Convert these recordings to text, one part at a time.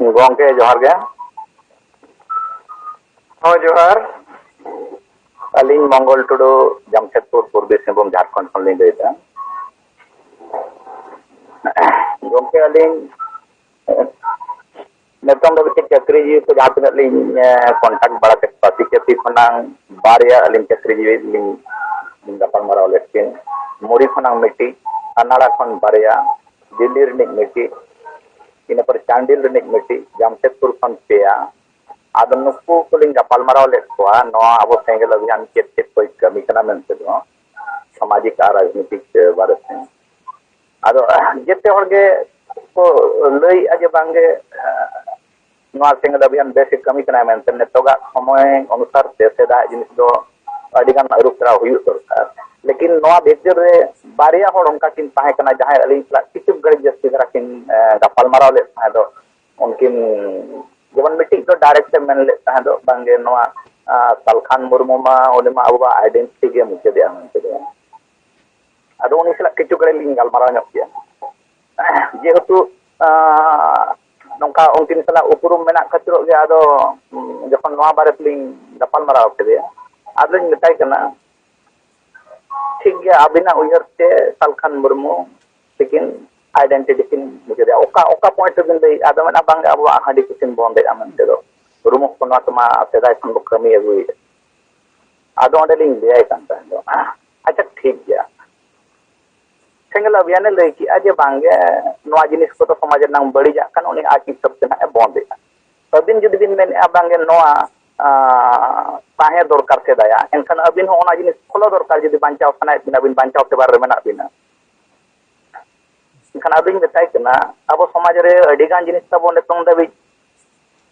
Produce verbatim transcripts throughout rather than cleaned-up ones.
ᱜᱚᱢᱠᱮ, ᱡᱚᱦᱟᱨ ᱜᱮ᱾ ᱦᱳᱭ, ᱡᱚᱦᱟᱨ᱾ ᱟᱹᱞᱤᱧ ᱢᱚᱝᱜᱚᱞ ᱴᱩᱰᱩ, ᱡᱟᱢᱥᱮᱫᱽᱯᱩᱨ, ᱯᱩᱨᱵᱤ ᱥᱤᱝᱵᱷᱩᱢ, ᱡᱷᱟᱲᱠᱷᱚᱸᱰ ᱠᱷᱚᱱ ᱞᱤᱧ ᱞᱟᱹᱭᱮᱫᱟ᱾ ᱜᱚᱢᱠᱮ, ᱟᱹᱞᱤᱧ ᱱᱤᱛᱚᱝ ᱫᱷᱟᱹᱵᱤᱡ ᱛᱮ ᱪᱟᱹᱠᱨᱤ ᱡᱤᱣᱤ ᱠᱚ ᱡᱟᱦᱟᱸ ᱛᱤᱱᱟᱹᱜ ᱞᱤᱧ, ᱮ, contact ᱵᱟᱲᱟ ᱠᱮᱫ ᱠᱚᱣᱟ, ᱥᱤ ᱠᱮ ᱯᱤ ᱠᱷᱚᱱᱟᱝ ᱵᱟᱨᱭᱟ ᱟᱹᱞᱤᱧ ᱪᱟᱹᱠᱨᱤ ᱡᱤᱣᱤ ᱞᱤᱧ ᱜᱟᱯᱟᱞᱢᱟᱨᱟᱣ ᱞᱮᱫ ᱠᱤᱱ᱾ ᱢᱩᱨᱤ ᱠᱷᱚᱱᱟᱝ ᱢᱤᱫᱴᱤᱡ, ᱠᱟᱱᱟᱲᱟ ᱠᱷᱚᱱ ᱵᱟᱨᱭᱟ, ᱫᱤᱞᱞᱤ ᱨᱤᱱᱤᱡ ᱢᱤᱫᱴᱤᱡ, ᱤᱱᱟᱹ ᱯᱚᱨᱮ ᱪᱟᱱᱰᱤᱞ ᱨᱤᱱᱤᱡ ᱢᱤᱫᱴᱤᱡ, ᱡᱟᱢᱥᱮᱫᱽᱯᱩᱨ ᱠᱷᱚᱱ ᱯᱮᱭᱟ᱾ ᱟᱫᱚ ᱱᱩᱠᱩ ᱠᱚᱞᱤᱧ ᱜᱟᱯᱟᱞᱢᱟᱨᱟᱣ ᱞᱮᱫ ᱠᱚᱣᱟ, ᱱᱚᱣᱟ ᱟᱵᱚ ᱥᱮᱸᱜᱮᱞ ᱚᱵᱷᱤᱭᱟᱱ ᱪᱮᱫ ᱪᱮᱫ ᱠᱚᱭ ᱠᱟᱹᱢᱤ ᱠᱟᱱᱟ ᱢᱮᱱᱛᱮ ᱫᱚ, ᱥᱟᱢᱟᱡᱤᱠ ᱟᱨ ᱨᱟᱡᱽᱱᱤᱛᱤᱠ ᱵᱟᱨᱮᱛᱮ᱾ ᱟᱫᱚ ᱡᱮᱛᱮ ᱦᱚᱲ ᱜᱮ ᱠᱚ ᱞᱟᱹᱭᱮᱜᱼᱟ ᱡᱮ ᱵᱟᱝᱜᱮ, ᱱᱚᱣᱟ ᱥᱮᱸᱜᱮᱞ ᱚᱵᱷᱤᱭᱟᱱ ᱵᱮᱥ ᱮ ᱠᱟᱹᱢᱤ ᱠᱟᱱᱟᱭ ᱢᱮᱱᱛᱮ᱾ ᱱᱤᱛᱚᱜᱟᱜ ᱥᱚᱢᱚᱭ ᱚᱱᱩᱥᱟᱨ ᱛᱮ ᱥᱮᱫᱟᱭ ᱡᱤᱱᱤᱥ ᱫᱚ ᱟᱹᱰᱤ ᱜᱟᱱ ᱟᱹᱨᱩ ᱯᱷᱮᱨᱟᱣ ᱦᱩᱭᱩᱜ ᱫᱚᱨᱠᱟᱨ᱾ ᱞᱮᱠᱤᱱ ᱱᱚᱣᱟ ᱵᱷᱤᱛᱤᱨ ᱨᱮ ᱵᱟᱨᱭᱟ ᱦᱚᱲ ᱚᱱᱠᱟ ᱠᱤᱱ ᱛᱟᱦᱮᱸ ᱠᱟᱱᱟ, ᱡᱟᱦᱟᱸᱭ ᱟᱹᱞᱤᱧ ᱥᱟᱞᱟᱜ ᱠᱤᱪᱷᱩ ᱜᱷᱟᱹᱲᱤᱡ ᱡᱟᱹᱥᱛᱤ ᱫᱷᱟᱨᱟ ᱠᱤᱱ, ᱮ, ᱜᱟᱯᱟᱞ ᱢᱟᱨᱟᱣ ᱞᱮᱫ ᱛᱟᱦᱮᱸ ᱫᱚ᱾ ᱩᱱᱠᱤᱱ ᱡᱮᱢᱚᱱ ᱢᱤᱫᱴᱤᱡ ᱫᱚ direct ᱮ ᱢᱮᱱ ᱞᱮᱫ ᱛᱟᱦᱮᱸ ᱫᱚ, ᱵᱟᱝᱜᱮ ᱱᱚᱣᱟ, ᱟ, ᱥᱟᱞᱠᱷᱟᱱ ᱢᱩᱨᱢᱩ ᱢᱟ, ᱩᱱᱤ ᱢᱟ ᱟᱵᱚᱣᱟᱜ identity ᱜᱮ ᱢᱩᱪᱟᱹᱫᱮᱜᱼᱟ ᱢᱮᱱᱛᱮ ᱫᱚ᱾ ᱟᱫᱚ ᱩᱱᱤ ᱥᱟᱞᱟᱜ ᱠᱤᱪᱷᱩ ᱜᱷᱟᱹᱲᱤᱡ ᱞᱤᱧ ᱜᱟᱞᱢᱟᱨᱟᱣ ᱧᱚᱜ ᱠᱮᱭᱟ᱾ ᱡᱮᱦᱮᱛᱩ, ᱟᱸ, ᱱᱚᱝᱠᱟ ᱩᱱᱠᱤᱱ ᱥᱟᱞᱟᱜ ᱩᱯᱨᱩᱢ ᱢᱮᱱᱟᱜ ᱠᱷᱟᱹᱛᱤᱨᱚᱜ ᱜᱮ, ᱟᱫᱚ, ᱩᱸ, ᱡᱚᱠᱷᱚᱱ ᱱᱚᱣᱟ ᱵᱟᱨᱮ ᱛᱮᱞᱤᱧ ᱜᱟᱯᱟᱞ ᱢᱟᱨᱟᱣ ᱠᱮᱫᱮᱭᱟ, ᱟᱫᱚᱧ ᱢᱮᱛᱟᱭ ᱠᱟᱱᱟ, "ᱴᱷᱤᱠ ᱜᱮᱭᱟ, ᱟᱹᱵᱤᱱᱟᱜ ᱩᱭᱦᱟᱹᱨ ᱛᱮ ᱥᱟᱞᱠᱷᱟᱱ ᱢᱩᱨᱢᱩ ᱛᱤᱠᱤᱱ identity ᱠᱤᱱ ᱢᱩᱪᱟᱹᱫᱮᱜᱼᱟ, ᱚᱠᱟ, ᱚᱠᱟ point ᱨᱮᱵᱤᱱ ᱞᱟᱹᱭᱮᱫᱼᱟ?" ᱟᱫᱚ ᱢᱮᱱᱟ, "ᱵᱟᱝᱜᱮ, ᱟᱵᱚᱣᱟᱜ ᱦᱟᱺᱰᱤ ᱠᱚ ᱠᱤᱱ ᱵᱚᱱᱫᱮᱜᱼᱟ ᱢᱮᱱᱛᱮ ᱫᱚ, ᱨᱩᱢᱩᱜ ᱠᱚ ᱱᱚᱣᱟ ᱠᱚᱢᱟ ᱥᱮᱫᱟᱭ ᱠᱷᱚᱱ ᱵᱚ ᱠᱟᱹᱢᱤ ᱟᱹᱜᱩᱭᱮᱫ᱾" ᱟᱫᱚ ᱚᱸᱰᱮ ᱞᱤᱧ ᱞᱟᱹᱭᱟᱭ ᱠᱟᱱ ᱛᱟᱦᱮᱸ ᱫᱚ, ᱟᱪᱪᱷᱟ, ᱴᱷᱤᱠ ᱜᱮᱭᱟ, ᱥᱮᱸᱜᱮᱞ ᱚᱵᱷᱤᱭᱟᱱᱮ ᱞᱟᱹᱭ ᱠᱮᱜᱼᱟ ᱡᱮ ᱵᱟᱝᱜᱮ, ᱱᱚᱣᱟ ᱡᱤᱱᱤᱥ ᱠᱚᱫᱚ ᱥᱚᱢᱟᱡᱽ ᱨᱮᱱᱟᱜ ᱵᱟᱹᱲᱤᱡᱟᱜ ᱠᱟᱱᱟ, ᱩᱱᱤ ᱟᱡ ᱦᱤᱥᱟᱹᱵ ᱛᱮ ᱱᱟᱜ ᱮ ᱵᱚᱱᱫᱮᱜᱼᱟ᱾ ᱟᱹᱵᱤᱱ ᱡᱩᱫᱤ ᱵᱤᱱ ᱢᱮᱱᱮᱫᱼᱟ ᱵᱟᱝᱜᱮ ᱱᱚᱣᱟ, ᱟᱸ, ᱛᱟᱦᱮᱸ ᱫᱚᱨᱠᱟᱨ ᱥᱮᱫᱟᱭᱟᱜ, ᱮᱱᱠᱷᱟᱱ ᱟᱹᱵᱤᱱ ᱦᱚᱸ ᱚᱱᱟ ᱡᱤᱱᱤᱥ follow ᱫᱚᱨᱠᱟᱨ ᱡᱩᱫᱤ ᱵᱟᱧᱪᱟᱣ ᱥᱟᱱᱟᱭᱮᱫ ᱵᱤᱱᱟ, ᱟᱹᱵᱤᱱ ᱵᱟᱧᱪᱟᱣ ᱥᱮᱵᱟ ᱨᱮ ᱢᱮᱱᱟᱜ ᱵᱤᱱᱟ᱾ ᱮᱱᱠᱷᱟᱱ ᱟᱫᱚᱧ ᱢᱮᱛᱟᱭ ᱠᱟᱱᱟ, ᱟᱵᱚ ᱥᱚᱢᱟᱡᱽ ᱨᱮ ᱟᱹᱰᱤ ᱜᱟᱱ ᱡᱤᱱᱤᱥ ᱛᱟᱵᱚ ᱱᱤᱛᱚᱝ ᱫᱷᱟᱹᱵᱤᱡ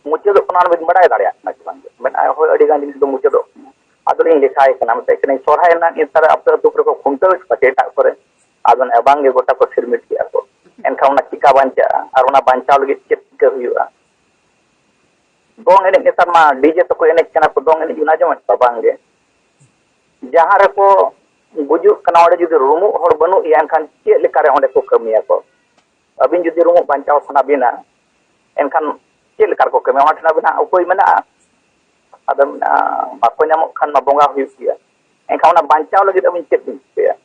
ᱢᱩᱪᱟᱹᱫᱚᱜ ᱠᱟᱱᱟ, ᱚᱱᱟ ᱵᱤᱱ ᱵᱟᱲᱟᱭ ᱫᱟᱲᱮᱭᱟᱜ ᱠᱟᱱᱟ ᱥᱮ ᱵᱟᱝ? ᱢᱮᱱᱟᱭ, ᱦᱳᱭ, ᱟᱹᱰᱤ ᱜᱟᱱ ᱡᱤᱱᱤᱥ ᱫᱚ ᱢᱩᱪᱟᱹᱫᱚᱜ ᱠᱟᱱᱟ᱾ ᱟᱫᱚᱞᱤᱧ ᱞᱮᱠᱷᱟᱭ ᱠᱟᱱᱟ, ᱢᱮᱛᱟᱭ ᱠᱟᱹᱱᱟᱹᱧ, ᱥᱚᱨᱦᱟᱭ ᱨᱮᱱᱟᱜ ᱱᱮᱛᱟᱨ ᱟᱯᱮ ᱟᱹᱛᱩ ᱠᱚᱨᱮ ᱠᱚ ᱠᱷᱩᱱᱴᱟᱹᱣ ᱮᱫ ᱠᱚᱣᱟ ᱪᱮ ᱮᱴᱟᱜ ᱠᱚᱨᱮ? ᱟᱫᱚ ᱱᱮ ᱵᱟᱝ ᱜᱮ, ᱜᱚᱴᱟ ᱠᱚ ᱥᱤᱨᱢᱤᱴ ᱠᱮᱜᱼᱟ ᱠᱚ᱾ ᱮᱱᱠᱷᱟᱱ ᱚᱱᱟ ᱪᱤᱠᱟ ᱵᱟᱧᱪᱟᱜᱼᱟ? ᱟᱨ ᱚᱱᱟ ᱵᱟᱧᱪᱟᱣ ᱞᱟᱹᱜᱤᱫ ᱪᱮᱫ ᱪᱤᱠᱟᱹ ᱦᱩᱭᱩᱜᱼᱟ? ᱫᱚᱝ ᱮᱱᱮᱡ ᱱᱮᱛᱟᱨ ᱢᱟ ᱰᱤᱡᱮ ᱛᱮᱠᱚ ᱮᱱᱮᱡ ᱠᱟᱱᱟ ᱠᱚ, ᱫᱚᱝ ᱮᱱᱮᱡ ᱵᱤᱱ ᱟᱸᱡᱚᱢᱮᱫ ᱠᱚᱣᱟ ᱵᱟᱝ ᱜᱮ? ᱡᱟᱦᱟᱸ ᱨᱮᱠᱚ ᱜᱩᱡᱩᱜ ᱠᱟᱱᱟ, ᱚᱸᱰᱮ ᱡᱩᱫᱤ ᱨᱩᱢᱩᱜ ᱦᱚᱲ ᱵᱟᱹᱱᱩᱜ ᱮᱭᱟ, ᱮᱱᱠᱷᱟᱱ ᱪᱮᱫ ᱞᱮᱠᱟᱨᱮ ᱚᱸᱰᱮ ᱠᱚ ᱠᱟᱹᱢᱤᱭᱟᱠᱚ? ᱟᱹᱵᱤᱱ ᱡᱩᱫᱤ ᱨᱩᱢᱩᱜ ᱵᱟᱧᱪᱟᱣ ᱥᱟᱱᱟ ᱵᱤᱱᱟ, ᱮᱱᱠᱷᱟᱱ ᱪᱮᱫ ᱞᱮᱠᱟ ᱨᱮᱠᱚ ᱠᱟᱹᱢᱤᱭᱟ? ᱚᱱᱟ ᱴᱷᱮᱱ ᱟᱵᱤᱱᱟᱜ ᱩᱯᱟᱹᱭ ᱢᱮᱱᱟᱜᱼᱟ? ᱟᱫᱚ ᱢᱮᱱᱟ, ᱵᱟᱠᱚ ᱧᱟᱢᱚᱜ ᱠᱷᱟᱱ ᱢᱟ ᱵᱚᱸᱜᱟ ᱦᱩᱭᱩᱜ ᱜᱮᱭᱟ᱾ ᱮᱱᱠᱷᱟᱱ ᱚᱱᱟ ᱵᱟᱧᱪᱟᱣ ᱞᱟᱹᱜᱤᱫ ᱟᱵᱤᱱ ᱪᱮᱫ ᱵᱤᱱ ᱪᱤᱠᱟᱹᱭᱟ?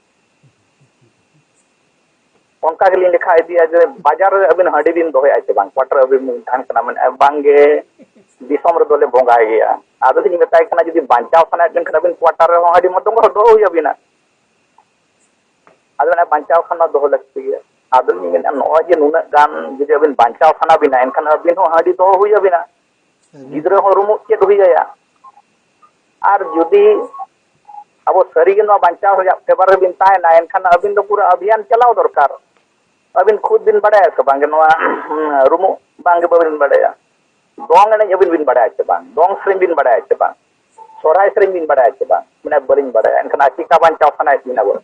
ᱚᱱᱠᱟ ᱜᱮᱞᱤᱧ ᱞᱮᱠᱷᱟ ᱤᱫᱤᱭᱟ ᱡᱮ ᱵᱟᱡᱟᱨ ᱨᱮ ᱟᱹᱵᱤᱱ ᱦᱟᱺᱰᱤ ᱵᱤᱱ ᱫᱚᱦᱚᱭᱟ ᱪᱮ ᱵᱟᱝ? ᱠᱚᱣᱟᱴᱟᱨ ᱟᱹᱵᱤᱱ ᱵᱤᱱ ᱛᱟᱦᱮᱱ ᱠᱟᱱᱟ, ᱢᱮᱱᱮᱫᱼᱟ, "ᱵᱟᱝ ᱜᱮ, ᱫᱤᱥᱚᱢ ᱨᱮᱫᱚ ᱞᱮ ᱵᱚᱸᱜᱟᱭ ᱜᱮᱭᱟ᱾" ᱟᱫᱚ ᱞᱤᱧ ᱢᱮᱛᱟᱭ ᱠᱟᱱᱟ, "ᱡᱩᱫᱤ ᱵᱟᱧᱪᱟᱣ ᱥᱟᱱᱟᱭᱮᱫ ᱵᱮᱱ ᱠᱷᱟᱱ ᱟᱹᱵᱤᱱ ᱠᱚᱣᱟᱴᱟᱨ ᱨᱮᱦᱚᱸ ᱦᱟᱺᱰᱤ ᱢᱟ ᱫᱚᱦᱚ ᱫᱚᱦᱚ ᱦᱩᱭ ᱟᱹᱵᱤᱱᱟ᱾" ᱟᱫᱚ ᱚᱱᱟ ᱵᱟᱧᱪᱟᱣ ᱠᱷᱟᱱ ᱢᱟ ᱫᱚᱦᱚ ᱞᱟᱹᱠᱛᱤ ᱜᱮᱭᱟ᱾ ᱟᱫᱚ ᱞᱤᱧ ᱢᱮᱱᱮᱫᱼᱟ, ᱱᱚᱜᱼᱚᱭ ᱡᱮ ᱱᱩᱱᱟᱹᱜ ᱜᱟᱱ ᱡᱩᱫᱤ ᱟᱹᱵᱤᱱ ᱵᱟᱧᱪᱟᱣ ᱥᱟᱱᱟ ᱵᱤᱱᱟ, ᱮᱱᱠᱷᱟᱱ ᱟᱹᱵᱤᱱ ᱦᱚᱸ ᱦᱟᱺᱰᱤ ᱫᱚᱦᱚ ᱦᱩᱭ ᱟᱹᱵᱤᱱᱟ᱾ ᱜᱤᱫᱽᱨᱟᱹ ᱦᱚᱸ ᱨᱩᱢᱩᱜ ᱪᱮᱫ ᱦᱩᱭ ᱟᱭᱟ᱾ ᱟᱨ ᱡᱩᱫᱤ ᱟᱵᱚ ᱥᱟᱹᱨᱤ ᱜᱮ ᱱᱚᱣᱟ ᱵᱟᱧᱪᱟᱣ ᱨᱮᱭᱟᱜ ᱯᱷᱮᱵᱟᱨ ᱨᱮᱵᱤᱱ ᱛᱟᱦᱮᱱᱟ, ᱮᱱᱠᱷᱟᱱ ᱟᱹᱵᱤᱱ ᱫᱚ ᱯᱩᱨᱟᱹ ᱟᱵᱷᱤᱭᱟᱱ ᱪᱟᱞᱟᱣ ᱫᱚᱨᱠᱟᱨ᱾ ᱟᱹᱵᱤᱱ ᱠᱷᱩᱫ ᱵᱤᱱ ᱵᱟᱲᱟᱭᱟ ᱥᱮ ᱵᱟᱝ ᱱᱚᱣᱟ ᱨᱩᱢᱩᱜ? ᱵᱟᱝ ᱜᱮ ᱵᱟᱹᱵᱤᱱ ᱵᱟᱲᱟᱭᱟ᱾ ᱫᱚᱝ ᱮᱱᱮᱡ ᱟᱹᱵᱤᱱ ᱵᱤᱱ ᱵᱟᱲᱟᱭᱟ ᱥᱮ ᱵᱟᱝ? ᱫᱚᱝ ᱥᱮᱨᱮᱧ ᱵᱤᱱ ᱵᱟᱲᱟᱭᱟ ᱥᱮ ᱵᱟᱝ? ᱥᱚᱨᱦᱟᱭ ᱥᱮᱨᱮᱧ ᱵᱤᱱ ᱵᱟᱲᱟᱭᱟ ᱥᱮ ᱵᱟᱝ? ᱢᱮᱱᱟ, "ᱵᱟᱹᱞᱤᱧ ᱵᱟᱲᱟᱭᱟ᱾" ᱮᱱᱠᱷᱟᱱ ᱟᱨ ᱪᱤᱠᱟ ᱵᱟᱧᱪᱟᱣ ᱥᱟᱱᱟᱭᱮᱫ ᱵᱤᱱᱟ ᱵᱚᱞᱮ?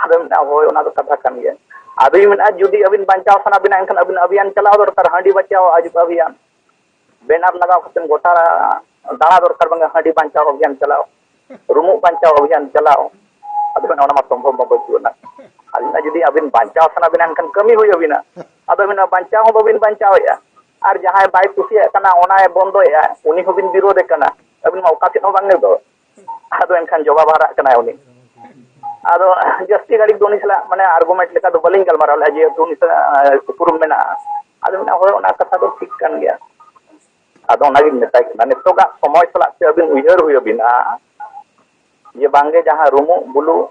ᱟᱫᱚ ᱢᱮᱱᱟ, "ᱦᱳᱭ, ᱚᱱᱟ ᱫᱚ ᱠᱟᱛᱷᱟ ᱠᱟᱱ ᱜᱮᱭᱟ᱾" ᱟᱫᱚᱧ ᱢᱮᱱᱟ, ᱡᱩᱫᱤ ᱟᱹᱵᱤᱱ ᱵᱟᱧᱪᱟᱣ ᱥᱟᱱᱟ ᱵᱤᱱᱟ, ᱮᱱᱠᱷᱟᱱ ᱟᱹᱵᱤᱱ ᱟᱵᱷᱤᱭᱟᱱ ᱪᱟᱞᱟᱣ ᱫᱚᱨᱠᱟᱨ, ᱦᱟᱺᱰᱤ ᱵᱟᱧᱪᱟᱣ ᱟᱵᱷᱤᱭᱟᱱ᱾ ᱵᱮᱱᱟᱨ ᱞᱟᱜᱟᱣ ᱠᱟᱛᱮ ᱜᱚᱴᱟ ᱫᱟᱬᱟ ᱫᱚᱨᱠᱟᱨ, ᱵᱟᱝᱟ ᱦᱟᱺᱰᱤ ᱵᱟᱧᱪᱟᱣ ᱚᱵᱷᱤᱭᱟᱱ ᱪᱟᱞᱟᱣ, ᱨᱩᱢᱩᱜ ᱵᱟᱧᱪᱟᱣ ᱚᱵᱷᱤᱭᱟᱱ ᱪᱟᱞᱟᱣ᱾ ᱟᱫᱚ ᱢᱮᱱᱟ, ᱚᱱᱟ ᱢᱟ ᱥᱚᱢᱵᱷᱚᱵ ᱢᱟ ᱵᱟᱹᱪᱩᱜ ᱟᱱᱟ᱾ ᱟᱹᱞᱤᱧ ᱢᱟ ᱡᱩᱫᱤ ᱟᱹᱵᱤᱱ ᱵᱟᱧᱪᱟᱣ ᱥᱟᱱᱟ ᱵᱤᱱᱟ, ᱮᱱᱠᱷᱟᱱ ᱠᱟᱹᱢᱤ ᱦᱩᱭ ᱟᱹᱵᱤᱱᱟ᱾ ᱟᱫᱚ ᱢᱮᱱᱟ, ᱵᱟᱧᱪᱟᱣ ᱦᱚᱸ ᱵᱟᱹᱵᱤᱱ ᱵᱟᱧᱪᱟᱣᱮᱫᱼᱟ, ᱟᱨ ᱡᱟᱦᱟᱸᱭ ᱵᱟᱭ ᱠᱩᱥᱤᱭᱟᱜ ᱠᱟᱱᱟ, ᱚᱱᱟᱭ ᱵᱚᱱᱫᱚᱭᱮᱫᱼᱟ, ᱩᱱᱤ ᱦᱚᱸᱵᱤᱱ ᱵᱤᱨᱳᱫᱮ ᱠᱟᱱᱟ᱾ ᱟᱹᱵᱤᱱ ᱢᱟ ᱚᱠᱟ ᱥᱮᱫ ᱦᱚᱸ ᱵᱟᱝ ᱜᱮ ᱫᱚ᱾ ᱟᱫᱚ ᱮᱱᱠᱷᱟᱱ ᱡᱚᱵᱟᱵ ᱦᱟᱨᱟᱜ ᱠᱟᱱᱟᱭ ᱩᱱᱤ᱾ ᱟᱫᱚ ᱡᱟᱹᱥᱛᱤ ᱜᱷᱟᱹᱲᱤᱡ ᱫᱚ ᱩᱱᱤ ᱥᱟᱞᱟᱜ ᱢᱟᱱᱮ ᱟᱨᱜᱩᱢᱮᱱᱴ ᱞᱮᱠᱟ ᱫᱚ ᱵᱟᱹᱞᱤᱧ ᱜᱟᱞᱢᱟᱨᱟᱣ ᱞᱮᱫᱼᱟ, ᱡᱮᱦᱮᱛᱩ ᱩᱱᱤ ᱥᱟᱞᱟᱜ ᱩᱯᱨᱩᱢ ᱢᱮᱱᱟᱜᱼᱟ᱾ ᱟᱫᱚ ᱢᱮᱱᱟ, "ᱦᱳᱭ, ᱚᱱᱟ ᱠᱟᱛᱷᱟ ᱫᱚ ᱴᱷᱤᱠ ᱠᱟᱱ ᱜᱮᱭᱟ᱾" ᱟᱫᱚ ᱚᱱᱟᱜᱤᱧ ᱢᱮᱛᱟᱭ ᱠᱟᱱᱟ, ᱱᱤᱛᱚᱜᱟᱜ ᱥᱚᱢᱚᱭ ᱥᱟᱞᱟᱜ ᱛᱮ ᱟᱹᱵᱤᱱ ᱩᱭᱦᱟᱹᱨ ᱦᱩᱭ ᱟᱹᱵᱤᱱᱟ ᱡᱮ ᱵᱟᱝᱜᱮ ᱡᱟᱦᱟᱸ ᱨᱩᱢᱩᱜ ᱵᱩᱞᱩᱜ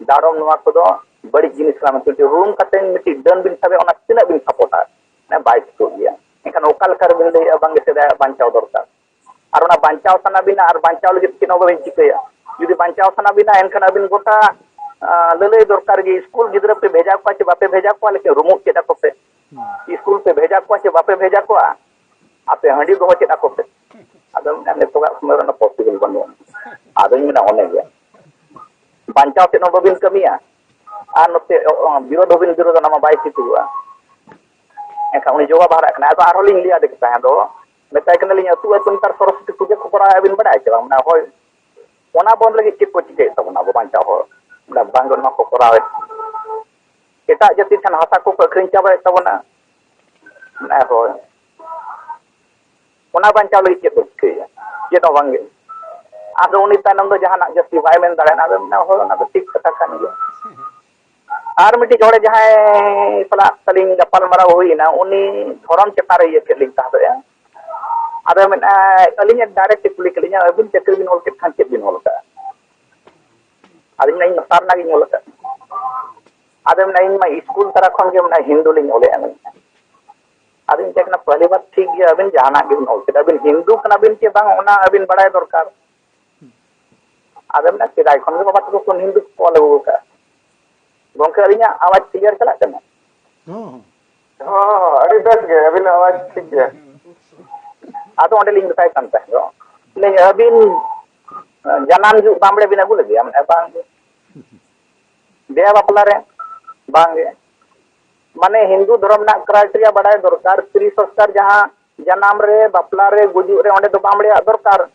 ᱰᱟᱲᱚᱢ ᱱᱚᱣᱟ ᱠᱚᱫᱚ ᱵᱟᱹᱲᱤᱡ ᱡᱤᱱᱤᱥ ᱠᱟᱱᱟ ᱢᱮᱱᱛᱮ ᱨᱩᱢ ᱠᱟᱛᱮ ᱢᱤᱫᱴᱤᱡ ᱰᱟᱹᱱ ᱵᱤᱱ ᱥᱟᱵᱮ, ᱚᱱᱟ ᱛᱤᱱᱟᱹᱜ ᱵᱤᱱ ᱥᱟᱯᱳᱨᱴᱟ? ᱢᱟᱱᱮ ᱵᱟᱭ ᱴᱷᱤᱠᱚᱜ ᱜᱮᱭᱟ᱾ ᱮᱱᱠᱷᱟᱱ ᱚᱠᱟ ᱞᱮᱠᱟ ᱨᱮᱵᱤᱱ ᱞᱟᱹᱭᱮᱜᱼᱟ ᱵᱟᱝᱜᱮ ᱥᱮᱫᱟᱭᱟᱜ ᱵᱟᱧᱪᱟᱣ ᱫᱚᱨᱠᱟᱨ? ᱟᱨ ᱚᱱᱟ ᱵᱟᱧᱪᱟᱣ ᱥᱟᱱᱟ ᱵᱤᱱᱟ ᱟᱨ ᱵᱟᱧᱪᱟᱣ ᱞᱟᱹᱜᱤᱫ ᱪᱮᱫ ᱦᱚᱸ ᱵᱟᱵᱤᱱ ᱪᱤᱠᱟᱹᱭᱟ᱾ ᱡᱩᱫᱤ ᱵᱟᱧᱪᱟᱣ ᱥᱟᱱᱟ ᱵᱤᱱᱟ ᱮᱱᱠᱷᱟᱱ ᱟᱹᱵᱤᱱ ᱜᱚᱴᱟ, ᱟ, ᱞᱟᱹᱞᱟᱹᱭ ᱫᱚᱨᱠᱟᱨ ᱜᱮ, ᱥᱠᱩᱞ ᱜᱤᱫᱽᱨᱟᱹ ᱯᱮ ᱵᱷᱮᱡᱟ ᱠᱚᱣᱟ ᱪᱮ ᱵᱟᱯᱮ ᱵᱷᱮᱡᱟ ᱠᱚᱣᱟ, ᱞᱮᱠᱤᱱ ᱨᱩᱢᱩᱜ ᱪᱮᱫ ᱟᱠᱚ ᱯᱮ᱾ ᱥᱠᱩᱞ ᱯᱮ ᱵᱷᱮᱡᱟ ᱠᱚᱣᱟ ᱪᱮ ᱵᱟᱯᱮ ᱵᱷᱮᱡᱟ ᱠᱚᱣᱟ, ᱟᱯᱮ ᱦᱟᱺᱰᱤ ᱫᱚᱦᱚ ᱪᱮᱫ ᱟᱠᱚ ᱯᱮ᱾ ᱟᱫᱚ ᱢᱮᱱᱟ, ᱱᱤᱛᱚᱜᱟᱜ ᱥᱚᱢᱚᱭ ᱨᱮ ᱚᱱᱟ ᱯᱚᱥᱤᱵᱚᱞ ᱵᱟᱹᱱᱩᱜᱼᱟ᱾ ᱟᱫᱚᱧ ᱢᱮᱱᱟ, ᱚᱱᱮ ᱜᱮ ᱵᱟᱧᱪᱟᱣ ᱪᱮᱫ ᱦᱚᱸ ᱵᱟᱹᱵᱤᱱ ᱠᱟᱹᱢᱤᱭᱟ ᱟᱨ ᱱᱚᱛᱮ ᱚ, ᱚ, ᱵᱤᱨᱳᱫᱷ ᱦᱚᱸᱵᱤᱱ ᱵᱤᱨᱳᱫᱷᱟ, ᱚᱱᱟ ᱢᱟ ᱵᱟᱭ ᱴᱷᱤᱠᱚᱜᱼᱟ᱾ ᱮᱱᱠᱷᱟᱱ ᱩᱱᱤ ᱡᱚᱵᱟᱵ ᱦᱟᱨᱟᱜ ᱠᱟᱱᱟ᱾ ᱟᱫᱚ ᱟᱨᱦᱚᱸ ᱞᱤᱧ ᱞᱟᱹᱭ ᱟᱫᱮ ᱠᱟᱱᱟ, ᱟᱫᱚ ᱢᱮᱛᱟᱭ ᱠᱟᱱᱟᱞᱤᱧ, "ᱟᱹᱛᱩ ᱟᱹᱛᱩ ᱱᱮᱛᱟᱨ ᱥᱚᱨᱚᱥᱚᱛᱤ ᱯᱩᱡᱟᱹ ᱠᱚ ᱠᱚᱨᱟᱣ ᱟᱵᱤᱱ ᱵᱟᱲᱟᱭ ᱪᱮ ᱵᱟᱝ?" ᱢᱮᱱᱟ, "ᱦᱳᱭ, ᱚᱱᱟ ᱵᱚᱱᱫ ᱞᱟᱹᱜᱤᱫ ᱪᱮᱫ ᱠᱚ ᱪᱤᱠᱟᱹᱭᱮᱫ ᱛᱟᱵᱚᱱᱟ ᱟᱵᱚ ᱵᱟᱧᱪᱟᱣ ᱦᱚᱲ?" ᱢᱮᱱᱟ, "ᱵᱟᱝ ᱜᱮ, ᱱᱚᱣᱟ ᱠᱚ ᱠᱚᱨᱟᱣᱮᱫ, ᱮᱴᱟᱜ ᱡᱟᱹᱛᱤ ᱴᱷᱮᱱ ᱦᱟᱥᱟ ᱠᱚᱠᱚ ᱟᱹᱠᱷᱨᱤᱧ ᱪᱟᱵᱟᱭᱮᱫ ᱛᱟᱵᱚᱱᱟ, ᱦᱳᱭ, ᱚᱱᱟ ᱵᱟᱧᱪᱟᱣ ᱞᱟᱹᱜᱤᱫ ᱪᱮᱫ ᱵᱚ ᱪᱤᱠᱟᱹᱭᱟ? ᱪᱮᱫ ᱦᱚᱸ ᱵᱟᱝᱜᱮ᱾ ᱟᱫᱚ ᱩᱱᱤ ᱛᱟᱭᱱᱚᱢ ᱫᱚ ᱡᱟᱦᱟᱱᱟᱜ ᱡᱟᱹᱥᱛᱤ ᱵᱟᱭ ᱢᱮᱱ ᱫᱟᱲᱮᱭᱟᱜᱼᱟ᱾ ᱟᱫᱚ ᱢᱮᱱᱟ, ᱦᱳᱭ, ᱚᱱᱟ ᱫᱚ ᱴᱷᱤᱠ ᱠᱟᱛᱷᱟ ᱠᱟᱱ ᱜᱮᱭᱟ᱾ ᱟᱨ ᱢᱤᱫᱴᱤᱡ ᱦᱚᱲ ᱡᱟᱦᱟᱸᱭ ᱥᱟᱞᱟᱜ ᱛᱟᱹᱞᱤᱧ ᱜᱟᱯᱟᱞ ᱢᱟᱨᱟᱣ ᱦᱩᱭᱱᱟ, ᱩᱱᱤ ᱫᱷᱚᱨᱚᱢ ᱪᱮᱛᱟᱱ ᱨᱮ ᱤᱭᱟᱹ ᱠᱮᱫ ᱞᱤᱧ ᱛᱟᱦᱮᱸᱫ᱾ ᱟᱫᱚ ᱢᱮᱱᱟ, ᱟᱹᱞᱤᱧ ᱰᱟᱭᱨᱮᱠᱴ ᱮ ᱠᱩᱞᱤ ᱠᱮᱫ ᱞᱤᱧᱟ, "ᱟᱹᱵᱤᱱ ᱪᱟᱹᱠᱨᱤ ᱵᱤᱱ ᱚᱞ ᱠᱮᱫ ᱠᱷᱟᱱ ᱪᱮᱫ ᱵᱤᱱ ᱚᱞ ᱠᱟᱜᱼᱟ?" ᱟᱫᱚ ᱢᱮᱱᱟ, "ᱤᱧ ᱢᱟ ᱥᱟᱨᱱᱟ ᱜᱤᱧ ᱚᱞ ᱠᱟᱜᱼᱟ᱾" ᱟᱫᱚ ᱢᱮᱱᱟ, "ᱤᱧ ᱢᱟ ᱥᱠᱩᱞ ᱛᱟᱨᱟ ᱠᱷᱚᱱ ᱜᱮ ᱢᱮᱱᱟ ᱦᱤᱱᱫᱩ ᱞᱤᱧ ᱚᱞᱮᱜᱼᱟ᱾" ᱢᱮᱱᱟ, ᱟᱫᱚᱧ ᱢᱮᱛᱟᱭ ᱠᱟᱱᱟ, "ᱯᱟᱦᱞᱤ ᱵᱟᱛ ᱴᱷᱤᱠ ᱜᱮᱭᱟ, ᱟᱹᱵᱤᱱ ᱡᱟᱦᱟᱱᱟᱜ ᱜᱮᱵᱤᱱ ᱚᱞ ᱠᱮᱫᱟ, ᱟᱹᱵᱤᱱ ᱦᱤᱱᱫᱩ ᱠᱟᱱᱟ ᱵᱤᱱ ᱪᱮ ᱵᱟᱝ, ᱚᱱᱟ ᱟᱹᱵᱤᱱ ᱵᱟᱲᱟᱭ ᱫᱚᱨᱠᱟᱨ᱾" ᱟᱫᱚ ᱢᱮᱱᱟ, "ᱥᱮᱫᱟᱭ ᱠᱷᱚᱱ ᱜᱮ ᱵᱟᱵᱟ ᱛᱟᱠᱚ ᱠᱷᱚᱱ ᱦᱤᱱᱫᱩ ᱠᱚ ᱚᱞ ᱟᱹᱜᱩ ᱟᱠᱟᱫᱼᱟ᱾" ᱜᱚᱢᱠᱮ, ᱟᱹᱞᱤᱧᱟᱜ ᱟᱣᱟᱡᱽ ᱠᱞᱤᱭᱟᱨ ᱪᱟᱞᱟᱜ ᱠᱟᱱᱟ? ᱦᱚᱸ, ᱦᱚᱸ᱾ ᱦᱚᱸ, ᱦᱚᱸ, ᱟᱹᱰᱤ ᱵᱮᱥ ᱜᱮ, ᱟᱹᱵᱤᱱᱟᱜ ᱟᱣᱟᱡᱽ ᱴᱷᱤᱠ ᱜᱮᱭᱟ᱾ ᱟᱫᱚ ᱚᱸᱰᱮ ᱞᱤᱧ ᱢᱮᱛᱟᱭ ᱠᱟᱱ ᱛᱟᱦᱮᱸᱫ ᱫᱚ, ᱞᱟᱹᱭ, "ᱟᱹᱵᱤᱱ ᱡᱟᱱᱟᱢ ᱡᱚᱦᱚᱜ ᱵᱟᱢᱵᱲᱮ ᱵᱤᱱ ᱟᱹᱜᱩ ᱞᱮᱫᱮᱭᱟ?" ᱢᱮᱱᱟ, "ᱵᱟᱝ ᱜᱮ᱾" "ᱵᱤᱦᱟ ᱵᱟᱯᱞᱟ ᱨᱮ?" "ᱵᱟᱝ ᱜᱮ᱾" ᱢᱟᱱᱮ ᱦᱤᱱᱫᱩ ᱫᱷᱚᱨᱚᱢ ᱨᱮᱱᱟᱜ ᱠᱨᱟᱭᱴᱮᱨᱤᱭᱟ ᱵᱟᱰᱟᱭ ᱫᱚᱨᱠᱟᱨ, ᱥᱛᱨᱤ ᱥᱚᱝᱥᱠᱟᱨ ᱡᱟᱦᱟᱸ ᱡᱟᱱᱟᱢ ᱨᱮ, ᱵᱟᱯᱞᱟ ᱨᱮ, ᱜᱩᱡᱩᱜ ᱨᱮ, ᱚᱸᱰᱮ ᱫᱚ ᱵᱟᱢᱵᱲᱮᱭᱟᱜ ᱫᱚᱨᱠᱟᱨ᱾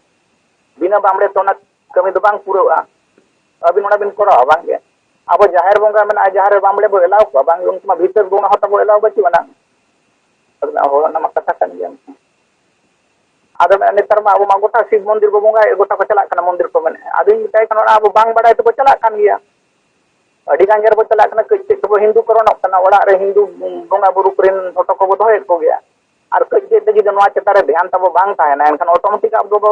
ᱵᱤᱱᱟᱹ ᱵᱟᱢᱵᱲᱮ ᱛᱮ ᱚᱱᱟ ᱠᱟᱹᱢᱤ ᱫᱚ ᱵᱟᱝ ᱯᱩᱨᱟᱹᱜᱼᱟ᱾ ᱟᱹᱵᱤᱱ ᱚᱱᱟ ᱵᱤᱱ ᱠᱚᱨᱟᱣᱟ, ᱵᱟᱝ ᱜᱮ? ᱟᱵᱚ ᱡᱟᱦᱮᱨ ᱵᱚᱸᱜᱟ ᱢᱮᱱᱟᱜᱼᱟ, ᱡᱟᱦᱮᱨ ᱨᱮ ᱵᱟᱢᱵᱲᱮ ᱵᱚ ᱮᱞᱟᱣ ᱠᱚᱣᱟ, ᱵᱟᱝ ᱜᱮ? ᱩᱱᱠᱩ ᱢᱟ ᱵᱷᱤᱛᱟᱹᱨ ᱵᱚᱸᱜᱟ ᱦᱚᱸ ᱛᱟᱵᱚ ᱮᱞᱟᱣ ᱵᱟᱹᱪᱩᱜ ᱟᱱᱟ᱾ ᱟᱫᱚ ᱦᱳᱭ, ᱚᱱᱟ ᱢᱟ ᱠᱟᱛᱷᱟ ᱠᱟᱱ ᱜᱮᱭᱟ᱾ ᱟᱫᱚ ᱢᱮᱱᱟ, ᱱᱮᱛᱟᱨ ᱢᱟ ᱟᱵᱚ ᱢᱟ ᱜᱚᱴᱟ ᱥᱤᱵ ᱢᱚᱱᱫᱤᱨ ᱵᱚ ᱵᱚᱸᱜᱟᱭᱮᱫ, ᱜᱚᱴᱟ ᱠᱚ ᱪᱟᱞᱟᱜ ᱠᱟᱱᱟ ᱢᱚᱱᱫᱤᱨ ᱠᱚ ᱢᱮᱱᱮᱫᱼᱟ᱾ ᱟᱫᱚᱧ ᱢᱮᱛᱟᱭ ᱠᱟᱱᱟ, ᱚᱱᱟ ᱟᱵᱚ ᱵᱟᱝ ᱵᱟᱲᱟᱭ ᱛᱮᱵᱚ ᱪᱟᱞᱟᱜ ᱠᱟᱱ ᱜᱮᱭᱟ᱾ ᱟᱹᱰᱤ ᱜᱟᱱ ᱡᱟᱭᱜᱟ ᱨᱮᱵᱚ ᱪᱟᱞᱟᱜ ᱠᱟᱱᱟ, ᱠᱟᱹᱡ ᱠᱟᱹᱡ ᱛᱮᱵᱚ ᱦᱤᱱᱫᱩ ᱠᱚᱨᱚᱱᱚᱜ ᱠᱟᱱᱟ, ᱚᱲᱟᱜ ᱨᱮ ᱦᱤᱱᱫᱩ ᱵᱚᱸᱜᱟ ᱵᱩᱨᱩ ᱠᱚᱨᱮᱱ ᱯᱷᱳᱴᱳ ᱠᱚᱵᱚ ᱫᱚᱦᱚᱭᱮᱫ ᱠᱚᱜᱮᱭᱟ᱾ ᱟᱨ ᱠᱟᱹᱡ ᱠᱟᱹᱡ ᱛᱮ ᱡᱩᱫᱤ ᱱᱚᱣᱟ ᱪᱮᱛᱟᱱ ᱨᱮ ᱫᱷᱮᱭᱟᱱ ᱛᱟᱵᱚ ᱵᱟᱝ ᱛᱟᱦᱮᱱᱟ, ᱮᱱᱠᱷᱟᱱ ᱚᱴᱳᱢᱮᱴᱤᱠ ᱟᱵᱚ ᱫᱚᱵᱚ